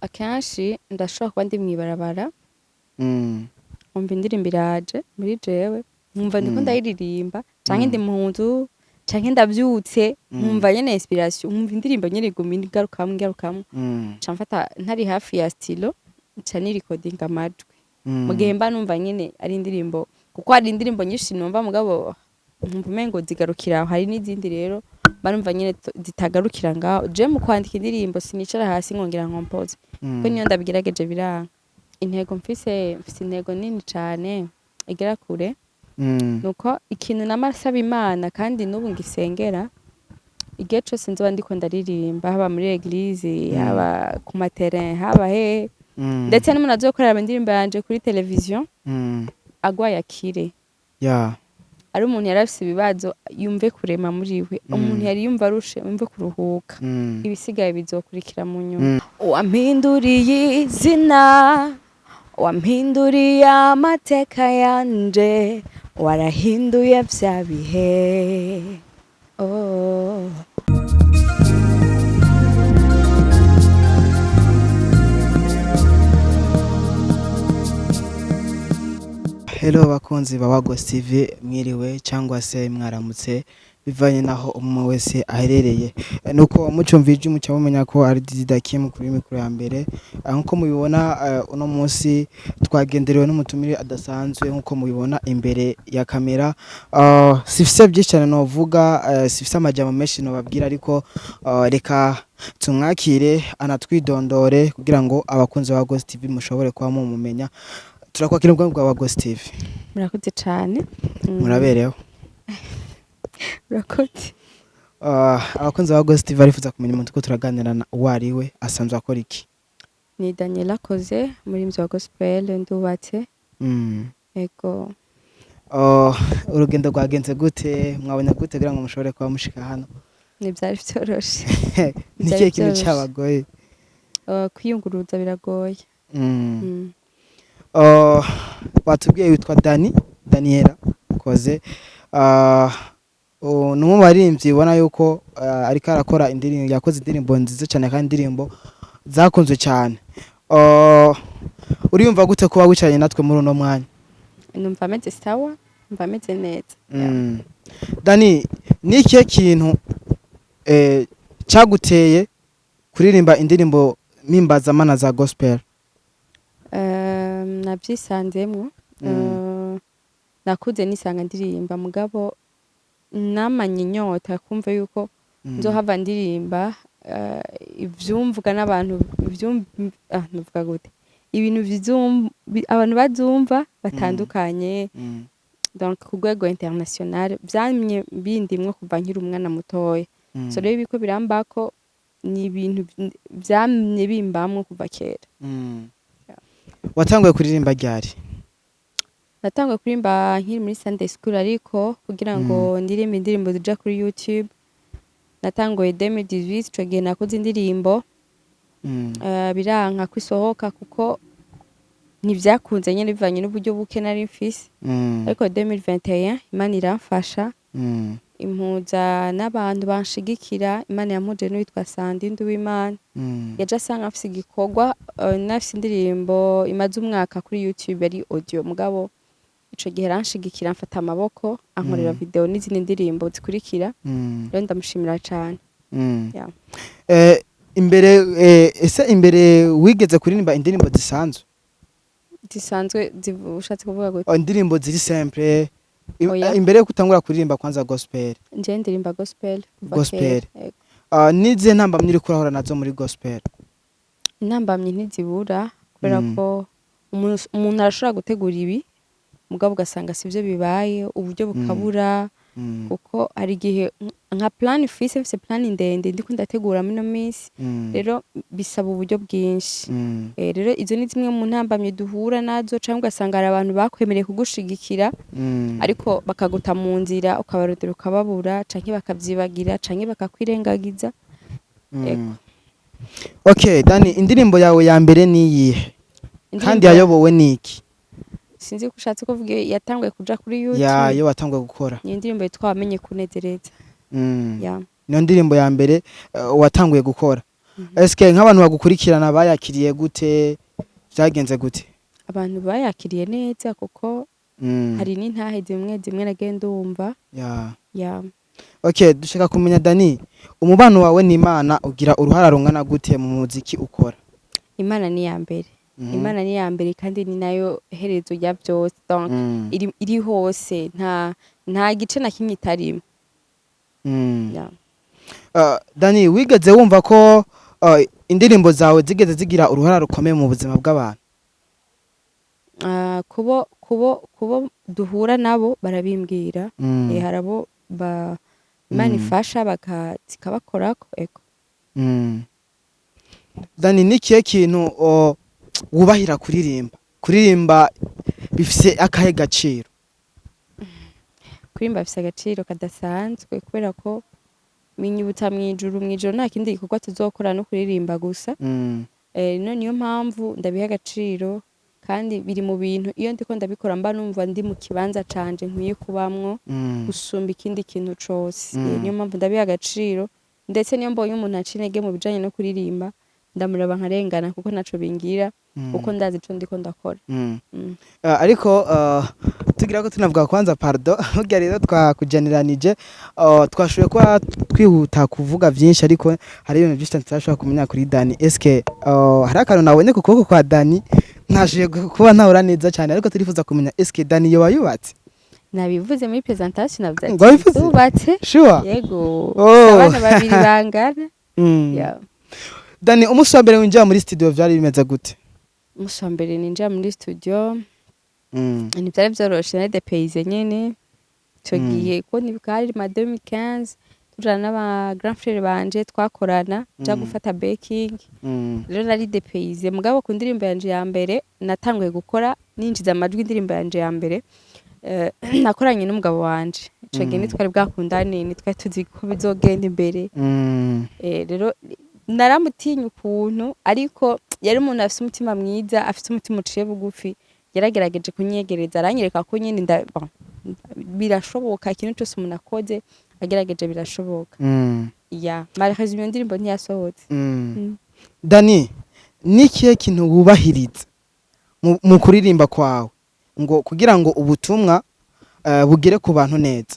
Akenshi ndashobora kuba ndi mw'ibarabara, nkumva indirimbo iraje muri jewe, nkumva ndiko ndayiririmba, canke ndi mu nzu, canke ndavyutse, nkumva nyene inspiration, nkumva indirimbo nyene iguma ingarukamwo ingarukamwo, nca mfata ntari hafi ya stylo, nca nirikodinga amajwi mu gihe mba numva nyene ari indirimbo, kuko hari indirimbo nyinshi numva mugabo nkumva umengo zigarukira aho. Hari n'izindi rero mba numva nyene zitagarukira ngaho. Je mu kwandika indirimbo sinicara hasi nkongera nkompoze, kuko niyo ndabigerageje biranka. Intego mfise, mfise intego nini cane igera kure, nuko ikintu nama nsaba Imana kandi n'ubu ngisengera, igihe cose nzoba ndiko ndaririmba, haba muri église, haba ku ma terrain, haba hehe, ndetse n'umuntu azokorera indirimbo yanje kuri televiziyo, agwaye akire, ari umuntu yari afise ibibazo yumve kurema muri we, umuntu yari yumva arushe yumve kuruhuka, ibisigaye bizokurikira mu nyuma. Wampinduriye izina, wampinduriye amateka yanje, warahinduye vya bihe, oh. Hello bakunzi ba Wagos TV, mwiriwe cyangwa se mwaramutse bivanye naho umwe wese aherereye. Nuko mucumva ijwi muca mumenya ko ari Dida Kim kuri mikoro ya mbere. Nkuko mubibona, uno munsi twagenderewe n'umutumire adasanzwe nkuko mubibona imbere ya kamera. Sifise byinshi cyane novuga, sifise amajambo menshi nobabwira, ariko reka tumwakire anatwidondore kugira ngo abakunzi ba Wagos TV mushobore kuba mumumenya. Turakwakira ubwami bwa Wagos TV. Murakoze cane. Murabereho? Murakoze. Abakunzi ba Wagos TV barifuza kumenya umuntu ko turaganira uwo ari we, asanzwe akora iki? Ni Daniela Koze, umuririmbyi wa gospel, ndubatse. Ego. Urugendo rwagenze gute, mwabonye gute kugira ngo mushobore kuba mushika hano? Ntivyari vyoroshe. Ni ikihe kintu vyoroshe. cyabagoye? Kwiyunguruza biragoye. Watubwiye witwa Dani Daniela Koze. Ni umwe mu baririmbyi ubona yuko ariko arakora indirimbo, yakoze indirimbo nziza cyane kandi indirimbo zakunzwe cyane. Uriyumva gute kuba wicaranye natwe muri uno mwanya? Numva ameze sawa, numva ameze neza. Yeah. Dani, ni ikihe kintu cyaguteye kuririmba indirimbo mpimbazamana za gospel? Navyisanzemwo. Nakuze nisanga ndirimba, mugabo namanye inyota kumva yuko nzohava ndirimba ivyumvwa n'abantu, nuvuga gute, ibintu abantu bazumva batandukanye, donc ku rwego international. Vyamye bindimwo kuva nkiri umwana mutoya. So rero ibiko birambako ni ibintu vyamye bimbamwo kuva kera. Watanguye kuririmba ryari? Natanguye kuririmba nkiri muri Sunday school, ariko kugira ngo ndirimbe indirimbo zija kuri YouTube natanguye 2018. Ico gihe nakoze indirimbo, biranka ko isohoka kuko ntivyakunze nyene bivanye n'uburyo buke nari mfise. Ariko 2021 Imana iramfasha, impuza n'abantu banshigikira. Imana yampuje n'uwitwa Sandi Nduwimana, yaje asanga afise igikorwa, nafise indirimbo imaze umwaka kuri YouTube ari audio, mugabo ico gihe aranshigikira, amfata amaboko, ankorera video n'izindi ndirimbo zikurikira. Rero ndamushimira cane. Yeah. Imbere ese imbere wigeze kuririmba indirimbo zisanzwe? Zisanzwe ushatse kuvuga gute? Oh, indirimbo ziri simple. Oya. Imbere yo kutangura kuririmba kwanza gospel. Nje ndirimba gospel kuva Gospel. kera. Yego. Nizihe ntambamyi uriko urahura nazo muri gospel? Intambamyi ntizibura, kubera ko umuntu arashobora gutegura ibi, mugabo ugasanga sivyo bibaye, uburyo bukabura, kuko hari igihe nka plan mfise plan ndende ndiko ndategura muri ino minsi, rero bisaba uburyo bwinshi. Rero izo ni zimwe mu ntambamyi duhura nazo, canke ugasanga hari abantu bakwemereye kugushigikira, ariko bakaguta mu nzira, ukabarondera ukababura, canke bakavyibagira, canke bakakwirengagiza. Yego. Okay, Dani, indirimbo yawe ya mbere ni iyihe? Kandi yayobowe niki? Sinzi ko ushatse kuvuga iyo yatanguye kuja kuri YouTube. Ya, yo watanguye gukora. Ni indirimbo yitwa Wamenye Kunezereza. Ya. Niyo ndirimbo ya mbere watanguye gukora. Eske nk'abantu bagukurikirana bayakiriye gute? Vyagenze gute? Abantu bayakiriye neza kuko hari n'intahe zimwe zimwe nagiye ndumva. Ya. Okay, dushaka kumenya, Dani, umubano wawe n'Imana ugira uruhara rungana gute mu muziki ukora? Imana ni iya mbere. Imana ni iya mbere kandi ni nayo herezo rya byose, donc iri hose, nta gice na kimwe itarimo. Ya. Dani, wigeze wumva ko indirimbo zawe zigeze zigira uruhara rukomeye mu buzima bw'abantu? Ah, kubo duhura nabo barabimbwira. Hari abo ba Imana ifasha zikabakorako, ego. Dani, ni kihe kintu wubahira kuririmba? Kuririmba bifise akahe gaciro? Kuririmba bifise agaciro kadasanzwe kubera ko binyibutsa mw'ijuru. Mw'ijuru nta kindi gikorwa tuzokora no kuririmba gusa. No niyo mpamvu ndabiha agaciro, kandi biri mu bintu iyo ndiko ndabikora mba numva ndi mu kibanza canje nkwiye kubamwo gusumba ikindi kintu cose. Niyo mpamvu ndabiha agaciro, ndetse niyo mbonye umuntu aca intege mu bijanye no kuririmba ndamuraba nkarengana, kuko ntaco bingira, kuko ndazi ico ndiko ndakora. Ariko tugira ko tunavuga kwanza, pardon, burya rero twakujaniranije, twashoboye kuba twihuta kuvuga vyinshi, ariko hari ibintu byinshi tutashobora kumenya kuri Dani. Eske hari akantu nabonye ku kuboko kwa Dani ntashoboye kuba ntahura neza cyane, ariko turifuza kumenya, eske Dani yoba yubatse? Nabivuze muri presentation, navuze Ngo wabivuze? ati ndubatse. Sure? Yego. Oh. Abana babiri bangana. Yeah. Dani, umunsi wa mbere winjira muri studio vyari bimeze gute? Umunsi wa mbere ninjira muri studio ntivyari vyoroshe, nari dépaysée nyene ico gihe, ko nibwari ma 2015, tujana n'aba grand frère banje twakorana ja gufata backing. Rero nari dépaysée, mugabo ku ndirimbo yanje ya mbere natanguye gukora ninjiza amajwi, indirimbo yanje ya mbere nakoranye n'umugabo wanje. Ico gihe ntitwari bwakundane, ntitwari tuzi ko bizogenda imbere. Rero naramutinya ukuntu, ariko yari umuntu afise umutima mwiza, afise umutima uciye bugufi. Yaragerageje kunyegereza, aranyereka ko nyine bon, birashoboka, ikintu cyose umuntu akoze agerageje birashoboka. Ya, malheureusement iyo ndirimbo ntiyasohotse. Dani, ni ikihe kintu wubahiriza mu kuririmba kwawe ngo kugira ngo ubutumwa bugere ku bantu neza?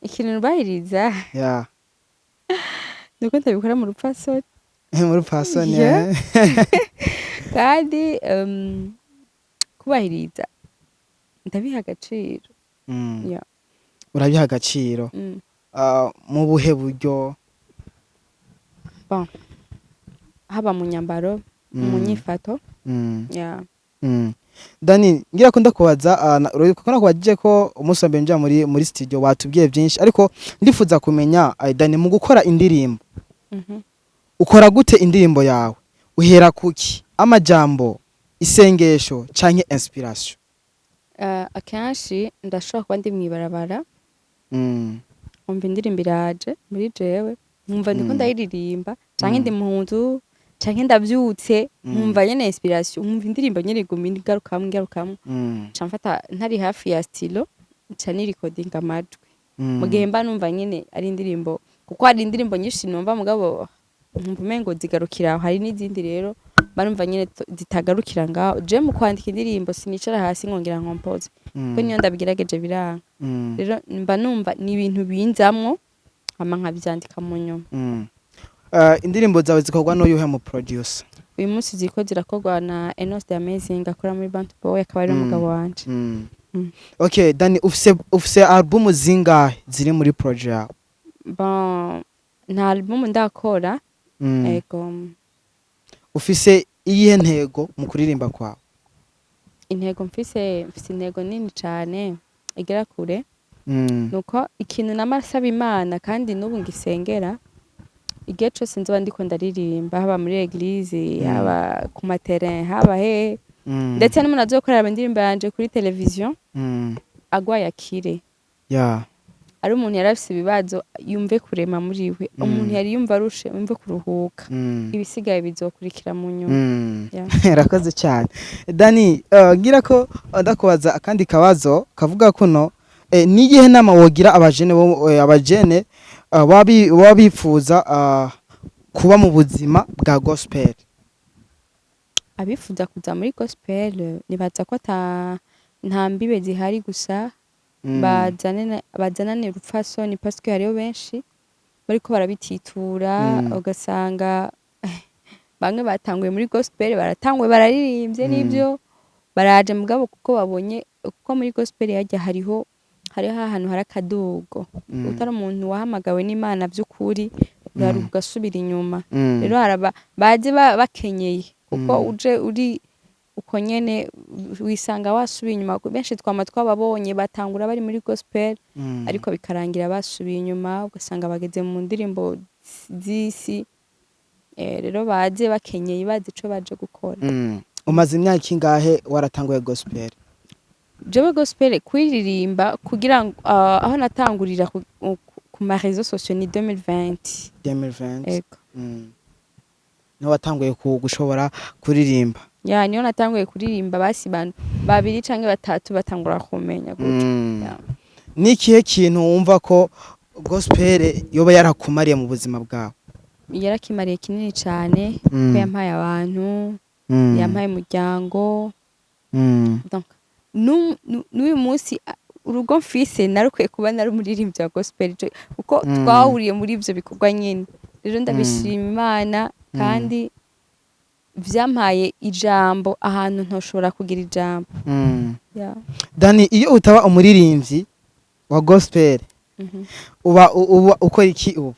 Ikintu nubahiriza nuko ndabikora mu rupfasoni. Muri pasoni. Yeah. Kandi kubahiriza, ndabiha agaciro. Yeah. Urabiha agaciro. Mu buhe buryo? Bon, haba mu nyambaro, mu nyifato. Yeah. Dani, ngira ko ndakubaza, kuko nakubajije ko umunsi wa mbere nja muri studio watubwiye byinshi, ariko ndifuza kumenya, Dani, mu gukora indirimbo ukora gute indirimbo yawe? Uhera kuki? Amajambo, isengesho canke inspiration? Akenshi ndashobora kuba ndi mw'ibarabara, nkumva indirimbo iraje muri jewe, nkumva ndiko ndayiririmba, canke ndi mu nzu, canke ndavyutse nkumva nyene inspiration, nkumva indirimbo nyene iguma ingarukamwo ingarukamwo, nca mfata ntari hafi ya stylo, nca nirikodinga amajwi mu gihe mba numva nyene ari indirimbo, kuko hari indirimbo nyinshi numva mugabo nkumva umengo zigarukira aho. Hari n'izindi rero mba numva nyene zitagarukira ngaho. Je mu kwandika indirimbo sinicara hasi nkongera nkompoze, kuko niyo ndabigerageje biranga. Rero mba numva ni ibintu binzamwo, hama nkavyandika mu nyuma. Indirimbo zawe zikorwa n'uyuhe mu producer? Uyu munsi ziriko zirakorwa na Enos the Amazing, akora muri Bantu Boy, akaba ari n'umugabo wanje. Okay, Dani, ufise album zingahe ziri muri projet yawe? Bon, nta album ndakora. Ego. Ufise iyihe ntego mu kuririmba kwawe? Intego mfise intego nini cane igera kure. Nuko ikintu namasaba Imana kandi n'ubu ngisengera, igihe cose nzoba ndiko ndaririmba, haba muri église, haba ku ma terrain, haba hehe, ndetse n'umuntu azokorera indirimbo yanje kuri televiziyo, agwaye akire, ari umuntu yari afise ibibazo yumve kurema muri we, umuntu yari yumva arushe yumve kuruhuka, ibisigaye bizokurikira mu nyuma. Yeah. Rakoze cyane, Dani. Ngira ko ndakubaza akandi kabazo kavuga kuno: ni iyihe nama wogira abajene bo, abajene baba bifuza Kuba mu buzima bwa gospel? Abifuza kuza muri gospel, nibaza ko ata nta mbibe zihari, gusa bazanane urupfasoni, parce que hariho benshi bariko barabititura, ugasanga bamwe batanguye muri gospel, baratanguye, bararirimbye, n'ibyo baraje, mugabo kuko babonye kuko muri gospel hajya hariho ahantu hari akadugo, utari umuntu wahamagawe n'Imana by'ukuri, uraruha ugasubira inyuma. Rero haraba baze bakenyeye, kuko uje uri uko nyene wisanga wasubiye inyuma. Benshi twama twababonye batangura bari muri gospel, ariko bikarangira basubiye inyuma, ugasanga bageze mu ndirimbo z'isi. Rero baze bakenyeye, bazi ico baje gukora. Umaze imyaka ingahe waratanguye gospel? Jewe gospel kuririmba kugira ngo aho natangurira ku ma réseaux sociaux ni 2020. 2020? Ego. Niho watanguye gushobora kuririmba? Ya, niyo natanguye kuririmba, basi bantu babiri canke batatu batangura kumenya gutyo. Ya. Ni ikihe kintu wumva ko gospel yoba yarakumariye mu buzima bwawe? Yarakimariye kinini cane, ko yampaye abantu, yampaye umuryango. Donc n'uyu munsi urugo mfise narukwiye kuba nari umuririmbyi wa gospel, kuko twahuriye muri ivyo bikorwa nyene. Rero ndabishima Imana, kandi vyampaye ijambo ahantu ntoshobora kugira ijambo. Yeah. Dani, iyo utaba umuririmbyi wa gospel, uba ukora iki ubu?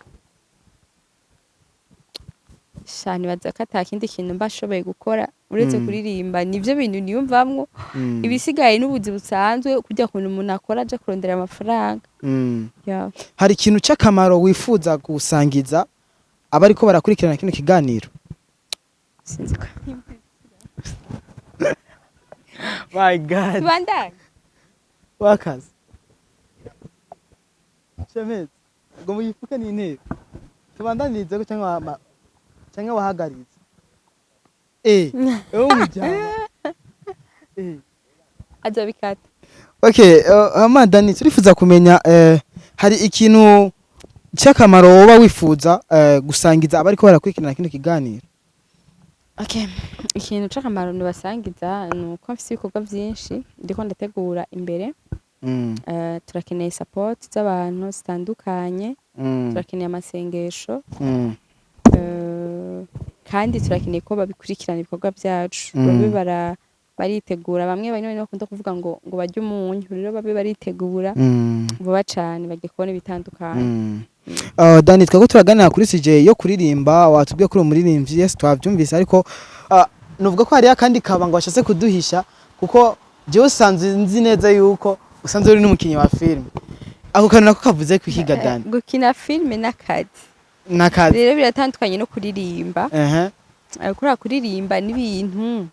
Sha, nibaza ko ata kindi kintu mba ashoboye gukora uretse kuririmba. Nivyo bintu niyumvamwo. Ibisigaye n'ubuzi busanzwe, kurya kuntu umuntu akora aja kurondera amafaranga. Yeah. Hari ikintu c'akamaro wifuza gusangiza abariko barakurikirana kino kiganiro? Sinzi ko My God. Tubandanye. Wakazi shemezi ngo muyifuke n'intebe, tubandanirize ko cyangwa wahagaritse ewe umujyama. Azobikata. Okay, ama Dani, turifuza kumenya hari ikintu cy'akamaro woba wifuza gusangiza abariko barakurikirana kino kiganiro? Okay, ikintu c'akamaro nibasangiza ni uko mfise ibikorwa vyinshi ndiko ndategura imbere. Turakeneye support z'abantu zitandukanye, turakeneye amasengesho, kandi turakeneye ko babikurikirana ibikorwa vyacu, babe baritegura. Bamwe bari bakunda kuvuga ngo barye umunyu, rero babe baritegura vuba cane bagiye kubona ibitandukanye. Dani, twako turaganira kuri sujet yo kuririmba. Watubwiye kuri umuririmbyi, yes, twavyumvise, ariko nuvuga ko hariyo akandi kabanga washatse kuduhisha, kuko jewe usanzwe nzi neza yuko usanzwe uri n'umukinyi wa filime. Ako kantu nako kavuze kwihiga, Dani? Gukina filime n'akazi. Nakazi. Rero biratandukanye no kuririmba. Kuriya kuririmba n'ibintu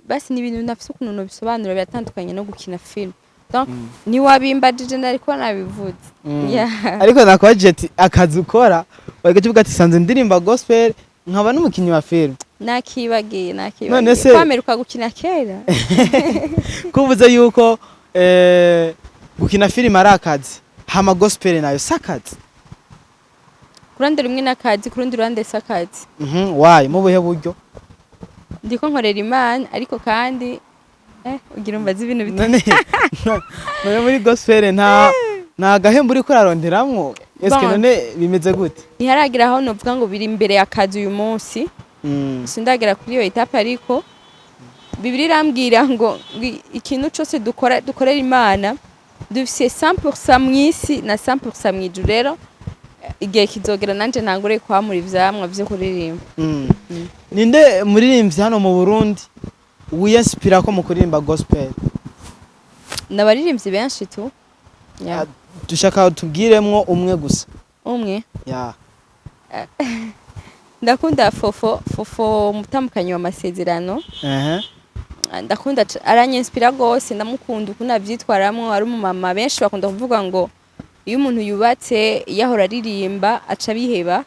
basi ni ibintu ntafise ukuntu nobisobanura, biratandukanye no gukina filime. Donc ntiwabimbajije nariko nabivuze. Yeah. Ariko nakubajije ati akazi ukora, wari kuvuga ati sanzwe ndirimba gospel nkaba n'umukinyi wa filime. Nakibagiye, None nakibagiye. Kwameruka gukina kera. Kuvuze yuko gukina filime ari akazi, hama gospel nayo si akazi? Ku ruhande rumwe n'akazi, ku rundi ruhande si akazi. Wayi mu buhe buryo? Ndiko nkorera Imana, ariko kandi ugira umbaze ibintu bitari None muri gospel nta gahembo uriko uraronderamwo eske? Bon. None bimeze gute? Ntiharagira aho novuga ngo biri imbere y'akazi uyu munsi. Sindagera kuri iyo étape, ariko Bibiliya irambwira ngo ikintu cose dukora dukorera Imana, dufise 100% mw'isi na 100% mw'ijuru. Rero igihe kizogera nanje ntangure kwamura ivyamwa vyo kuririmba. Ninde muririmbyi hano mu Burundi wiyinspira ko mu kuririmba gospel? N'abaririmbyi benshi tu. Yeah. Ah, dushaka tubwiremwo umwe gusa. Umwe? Ya. Ndakunda Fofo, Fofo umutambukanyi wa Masezerano. Ndakunda aranyinspira gose, ndamukunda ukuntu avyitwaramwo, ari umumama. Benshi bakunda kuvuga ngo iyo umuntu yubatse yahora aririmba aca abiheba,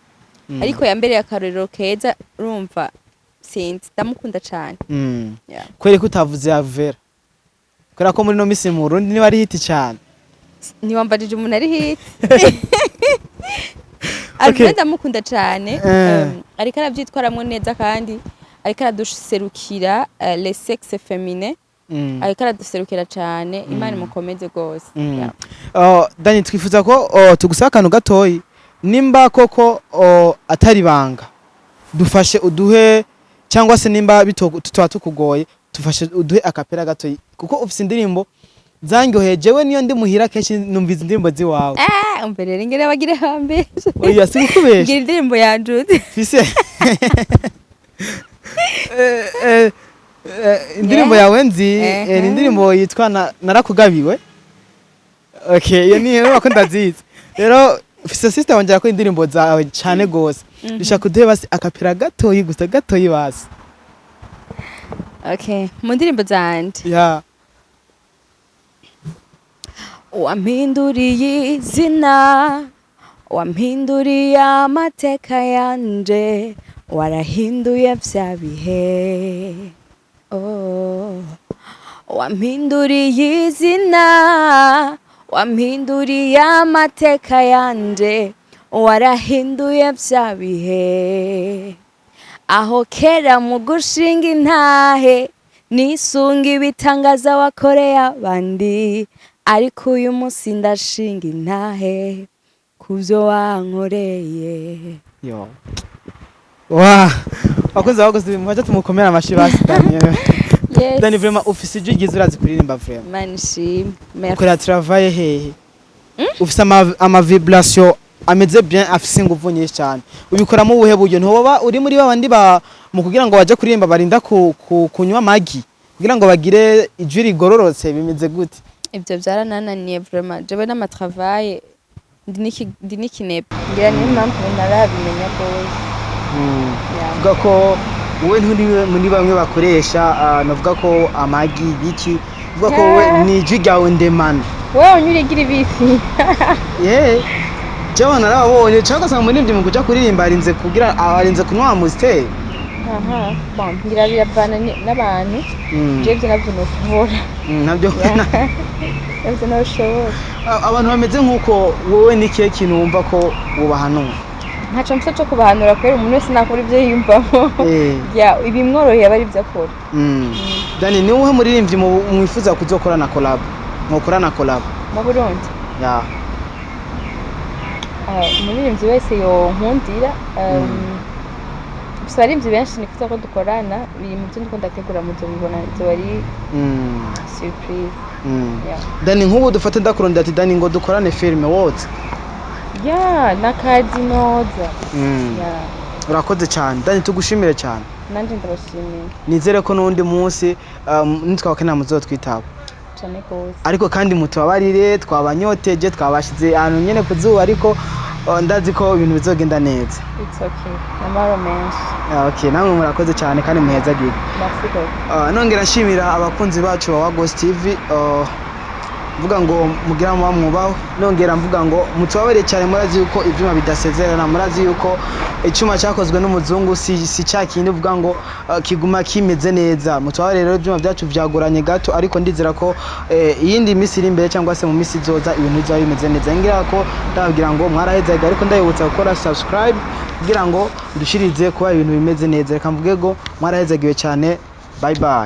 ariko yambereye akarorero keza. Urumva, sinzi, ndamukunda cane. Yeah. Kubera ko utavuze Avera, kubera ko muri no misi mu Burundi niba ari hit cyane. Ntiwambajije umuntu ari hit. Alvin ndamukunda cane. Ariko aravyitwaramwo neza kandi ariko araduserukira, les sexes féminins. Ariko araduserukira cane, Imana imukomeze gose. Yeah. Dani, twifuza ko tugusaba akantu gatoyi, nimba koko atari banga, dufashe uduhe, cyangwa se nimba tutaba tukugoye, tufashe uduhe a cappella gatoyi, kuko ufise indirimbo zanyoheye. Jewe niyo ndi muhira kenshi numva izi ndirimbo ziwawe. Ah, umve rero ingene bagire hambere. Oya, si kukubesha. Ngira indirimbo yanje uzi. Fise indirimbo yawe nzi, ni indirimbo yitwa Narakugabiwe. Okay, iyo ni urabona ko ndazizi. Rero ufise sister wanje akora indirimbo zawe cane gose. Dushaka uduhe basi a cappella gatoyi gusa, gatoyi basi. Okay, mu ndirimbo zanje. Ya. Wampinduriye izina, wampinduriye amateka yanje, warahinduye vya bihe. Oh. Wampinduriye izina, wampinduriye amateka yanje, warahinduye vya bihe. Aho kera mu gushinga intahe nisunga ibitangaza wakoreye abandi, ariko uyu munsi ndashinga intahe kubyo wankoreye. Yo wa bakunzi bakoze, mufashe tumukomera amashi basi Daniel. Yes. Dani, vraiment ufise ijwi ryiza, urazi kuririmba vraiment. Imana ishimwe. Merci. Ukorera travail hehe? Ufise ama vibration ameze bien, afise inguvu nyinshi cyane. Ubikoramo ubuhe buryo? Ntiwoba uri muri babandi ba mu kugira ngo baje kuririmba barinda kunywa amagi kugira ngo bagire ijwi rigororotse? Bimeze gute? Ibyo byaranananiye vraiment. Jewe n'ama travail ndi n'ikinepe, ngira niyo mpamvu ntarabimenya rwose. Yeah. Vuga ko wowe nturi muri bamwe bakoresha, navuga ko amagi biki, vuga ko wowe ni ijwi ryawe ndemano. Wewe unyura igira ibisi. Ye, jewe narababonye cyangwa ugasanga umuririmbyi mu kuja kuririmba arinze kugira, arinze kunywa Amstel. Aha, bon, ngira biravana n'abantu. Jewe ibyo navyo noshobora. Nabyo. Navyo noshobora. Abantu bameze nk'uko wowe, ni ikihe kintu wumva ko wobahanura? Ntaco mfise co kubahanura, kubera umuntu wese nakora ivyo yiyumvamo. Ya, ibimworoheye aba ari ivyo akora. Dani, ni uwuhe muririmbyi mwifuza kuzokorana collab, mwokorana collab? Mu Burundi? Ya. Ah, umuririmbyi wese yonkundira. Gusa abaririmbyi benshi nifuza ko dukorana, biri mu byo ndiko ndategura, muzobibona, izoba ari surprise. Yeah. Dani, nk'ubu dufate ndakurondera ati: "Dani, ngo dukorane filime," woza? Ya, n'akazi noza. Ya. Urakoze cyane Dani, tugushimire cyane. Nanje ndabashimiye. Nizere ko n'undi munsi nitwabakenera muzotwitaba. Cane gose. Ariko kandi mutubabarire, twabanyoteje, twabashize ahantu nyene ku zuba, ariko ndazi ko ibintu bizogenda neza. It's okay, amahoro menshi. Ah, okay, namwe murakoze cyane kandi muhezagirwe. Merci beaucoup. Nongera nshimira abakunzi bacu ba Wagos TV, mvuga ngo mugira muba mwubaho. Nongera mvuga ngo mutubabarire cyane. Murazi yuko ivyuma bidasezerana, murazi yuko icyuma cyakozwe n'umuzungu si cya kindi uvuga ngo kiguma kimeze neza. Mutubabarire rero, ivyuma byacu vyagoranye gato, ariko ndizera ko iyindi minsi iri imbere cyangwa se mu minsi izoza ibintu bizaba bimeze neza. Ngira ko ndababwira ngo mwarahezaga, ariko ndabibutsa gukora subscribe kugira ngo dushirize kuba ibintu bimeze neza. Reka mvuge ngo mwarahezagiwe cyane. Bye bye.